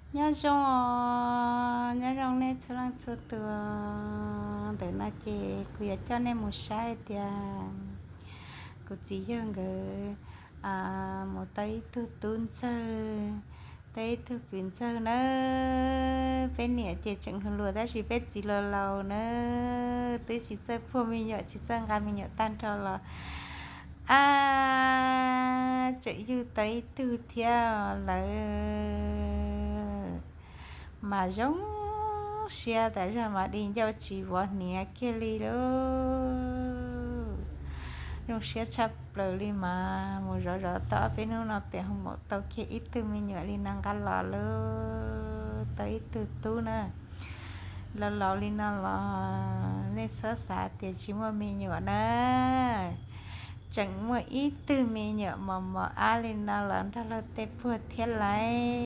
Nyob zoo os, nyob zoo nej txhua leej txhua tus. Ntawm no ces kuv yuav coj nej mus saib tias kuv txiv yawg nkawd mus tau ib tug tub ntxawg, tau ib tug kwv ntxawg nawb. Peb niam ces tseem hluas hluas tab sis peb txiv laus laus nawb, twb tsis txawj puag me nyuam tsis txawj nqa me nyuam tag nrho los a, tseem yug tau ib tug thiab lawm. Mas zoo siab tas zog mas di ncauj tsis vov hniav kiag li lauj. Zoo siab tshaj plaws li mas mus zov zov tau ob peb hnub no pem hu maum tau kiag ib tug me nyuam li no nqa los lauj, tau ib tug tub na. Laus laus li no los nej txhob xav tias tsis muaj me nyuam na, tseem muaj ib tug me nyuam mos mos ab li no los nrog luag tej puag thiab lauj.